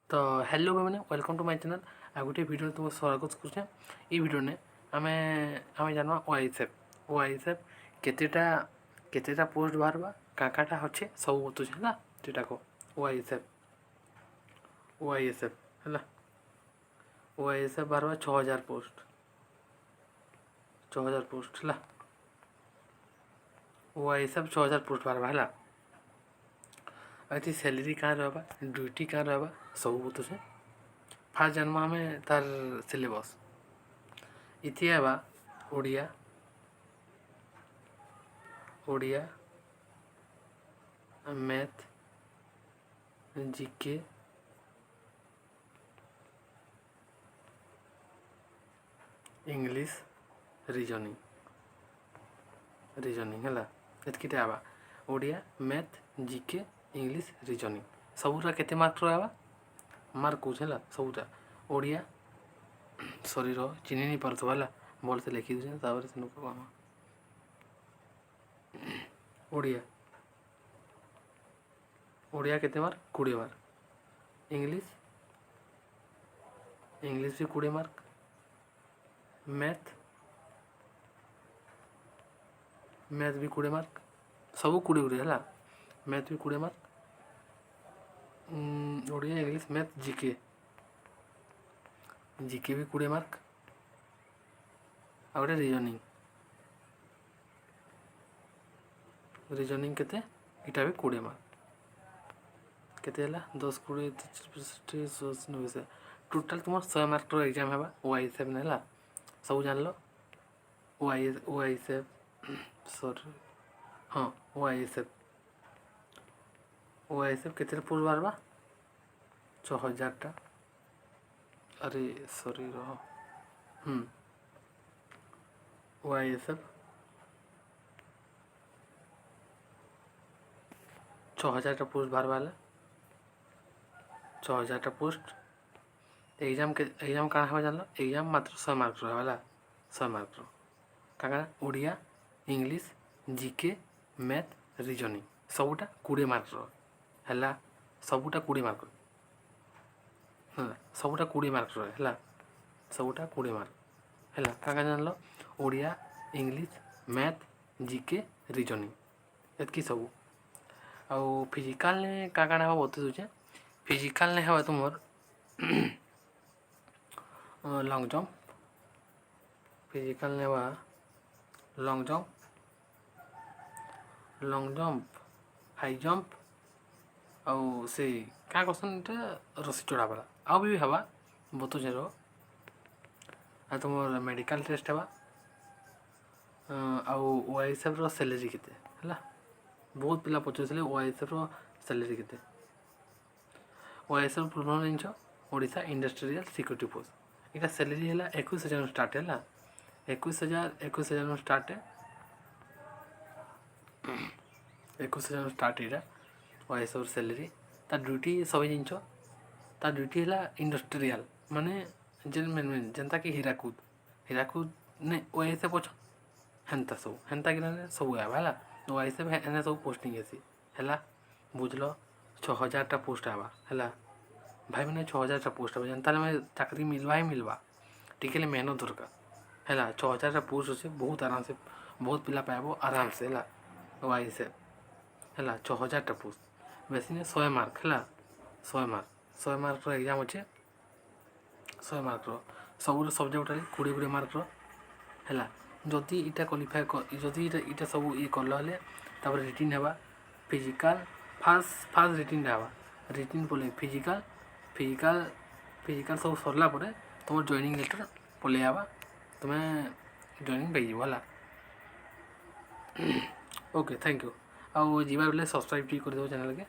ତ ହ୍ୟାଲୋ ଭାଇମାନେ, welcome to my channel. ଆଉ ଗୋଟିଏ ଭିଡ଼ିଓ ତୁମକୁ ସ୍ୱାଗତ କରୁଛେ। ଏଇ ଭିଡ଼ିଓନେ ଆମେ ଜାନବା ଓଆଇଏସ୍ଏଫ୍, ଓଆଇଏସ୍ଏଫ୍ କେତେଟା କେତେଟା ପୋଷ୍ଟ ବାହାରବା, କାଁ କାଁଟା ଅଛେ, ସବୁ ବତୁଛେ, ହେଲା। ସେଟାକ ଓଆଇଏସ୍ଏଫ୍, ଓଆଇଏସ୍ଏଫ୍ ହେଲା। ଓଆଇଏସ୍ଏଫ୍ ବାହାରବା 6000 ପୋଷ୍ଟ, 6000 ପୋଷ୍ଟ ହେଲା। ଓଆଇଏସ୍ଏଫ୍ 6000 ପୋଷ୍ଟ ବାହାରବା, ହେଲା। ଆଉ ଏଥି ସ୍ୟାଲେରୀ କାଁ ରହେବା, ଡ୍ୟୁଟି କାଁ ରହେବା, ସବୁ ବତୁଛେ। ଫାର୍ଷ୍ଟ ଜାନମା ଆମେ ତାର ସିଲେବସ୍। ଇଥି ହେବା Odia, Odia, math, GK, English, reasoning. Reasoning ହେଲା, ଏତ୍କିଟା ହେବା। Odia, math, GK, English, reasoning. ସବୁଟା କେତେ ମାର୍କର ହେବା, ମାର୍କ କହୁଛି, ହେଲା। ସବୁଟା ଓଡ଼ିଆ, ଶରୀର ଚିହ୍ନି ନି ପାରୁଥିବ, ହେଲା। ଭଲସେ ଲେଖି ଦେଉଛେ, ତାପରେ ସେନୁ କହେମା। ଓଡ଼ିଆ, ଓଡ଼ିଆ କେତେ ମାର୍କ? 20 ମାର୍କ। ଇଂଲିଶ, ଇଂଲିଶ ବି 20 ମାର୍କ। ମ୍ୟାଥ୍, ମ୍ୟାଥ୍ ବି 20 ମାର୍କ। ସବୁ 20 20, ହେଲା। ମ୍ୟାଥ୍ ବି 20 mark. Odia, English, math, GK, GK ବି 20 ମାର୍କ। ଆଉ ଗୋଟେ ରିଜନିଂ। ରିଜନିଂ କେତେ? ଏଇଟା ବି 20 ମାର୍କ। କେତେ ହେଲା? 10, 20, 60, 90। ଟୋଟାଲ୍ ତୁମର 100 ମାର୍କର ଏକ୍ଜାମ୍ ହେବା ଓଆଇଏସ୍ଏଫ୍, ହେଲା। ସବୁ ଜାଣିଲ। ଓଆଇଏସ୍ଏଫ୍, ସରି, ହଁ, ଓଆଇଏସ୍ଏଫ୍। ଓଆଇଏସ୍ଏଫ୍ କେତେଟା ପୋଷ୍ଟ ବାହାରବା? 6000ଟା। ଆରେ ସରି, ରହ। ଓଆଇଏସ୍ଏଫ୍ 6000ଟା ପୋଷ୍ଟ ବାହାରବା, ହେଲା। 6000ଟା ପୋଷ୍ଟ। ଏକ୍ଜାମ୍, ଏକ୍ଜାମ୍ କାଣା ହେବା ଜାଣିଲ? ଏକ୍ଜାମ୍ ମାତ୍ର 100 ମାର୍କର ହେବା, ହେଲା। 100 ମାର୍କର କାଣା କାଣା? Odia, English, GK, math, reasoning, ସବୁଟା 20 ମାର୍କର ହେଲା। ସବୁଟା 20 ମାର୍କର ହେଲା। ସବୁଟା 20 ମାର୍କର ହେଲା। ସବୁଟା 20 ମାର୍କ ହେଲା। କାଣା କାଣା ଜାଣିଲ? Odia, English, math, GK, reasoning, ଏତ୍କି ସବୁ। ଆଉ ଫିଜିକାଲ୍ନେ କାଣା କାଣା ହେବା ବତେଇ ଦଉଛେ। ଫିଜିକାଲ୍ନେ ହେବା ତୁମର ଲଙ୍ଗ୍ ଜମ୍ପ। ଫିଜିକାଲ୍ ନେବା long jump, long jump, high jump, ଆଉ ସେ କାଁ କହେସନ୍ ଏଇଟା, ରସି ଚଢ଼ା ବାଲା। ଆଉ ବି ହେବା, ବତଉଛେ ରହ। ଆଉ ତୁମର ମେଡ଼ିକାଲ୍ ଟେଷ୍ଟ ହେବା। ଆଉ ଓଆଇଏସ୍ଏଫ୍ର ସାଲେରୀ କେତେ ହେଲା? ବହୁତ ପିଲା ପଚାରୁଥିଲେ, ଓଆଇଏସ୍ଏଫ୍ର ସାଲେରୀ କେତେ? ଓଆଇଏସ୍ଏଫ୍ ଫୁଲ୍ ଫର୍ମ ଜାଣିଛ? Odisha industrial security force. ଏଇଟା ସାଲେରୀ ହେଲା 21,000 ଷ୍ଟାର୍ଟ ହେଲା। 21,000, 21,000 ଷ୍ଟାର୍ଟ, 21,000 ଷ୍ଟାର୍ଟ ଏଇଟା ଓଆଇଏସ୍ଏଫ୍ ସାଲେରୀ। ତାର ଡ୍ୟୁଟି ସବୁ ଜିନିଷ। ତାର ଡ୍ୟୁଟି ହେଲା ଇଣ୍ଡଷ୍ଟ୍ରିଆଲ୍, ମାନେ ଯେନ୍ ମେନ୍ ମେନ୍ ଯେନ୍ତା କି ହୀରାକୁଦ, ହୀରାକୁଦ ନେ ଓଆଇଏସ୍ଏଫ୍ ଅଛନ୍, ହେନ୍ତା ସବୁ, ହେନ୍ତା କିନା ସବୁ ଆଇବା, ହେଲା। ଓଆଇଏସ୍ଏଫ୍ ଏନେ ସବୁ ପୋଷ୍ଟିଂ ହେସି, ହେଲା। ବୁଝଲ? 6000ଟା ପୋଷ୍ଟ ଆଇବା, ହେଲା। ଭାଇମାନେ, 6000ଟା ପୋଷ୍ଟ ହେବା, ଯେନ୍ତା ହେଲେ ଚାକିରି ମିଲବା ହିଁ ମିଲବା, ଟିକେ ହେଲେ ମେହନତ ଦରକାର, ହେଲା। 6000ଟା ପୋଷ୍ଟ ଅଛି, ବହୁତ ଆରାମସେ ବହୁତ ପିଲା ପାଇବ ଆରାମସେ, ହେଲା। ଓଆଇଏସ୍ଏଫ୍ ହେଲା 6000ଟା ପୋଷ୍ଟ। ବେଶୀ ନାଇଁ, 100 ମାର୍କ ହେଲା। 100 ମାର୍କ, 100 ମାର୍କର ଏକ୍ଜାମ୍ ଅଛେ। 100 ମାର୍କର ସବୁର ସବଜେକ୍ଟ 20 20 ମାର୍କର ହେଲା। ଯଦି ଇଟା କ୍ୱାଲିଫାଏ, ଯଦି ଇଟା ସବୁ ଇଏ କଲ ହେଲେ, ତାପରେ ରିଟିନ୍ ହେବା, ଫିଜିକାଲ୍। ଫାର୍ଷ୍ଟ ଫାର୍ଷ୍ଟ ରିଟିନ୍ଟା ହେବା। ରିଟିନ୍ ପରେ ଫିଜିକାଲ୍। ଫିଜିକାଲ୍, ଫିଜିକାଲ୍ ସବୁ ସରିଲା ପରେ ତୁମର ଜଏନିଂ ଲେଟର୍ ପଲେଇ ଆଇବା, ତୁମେ ଜଏନିଂ ପାଇଯିବ, ହେଲା। Okay, thank you. ଆଉ ଯିବାର ବେଲେ ସବସ୍କ୍ରାଇବ୍ ଟିକେ କରିଦେବ ଚ୍ୟାନେଲ୍କେ।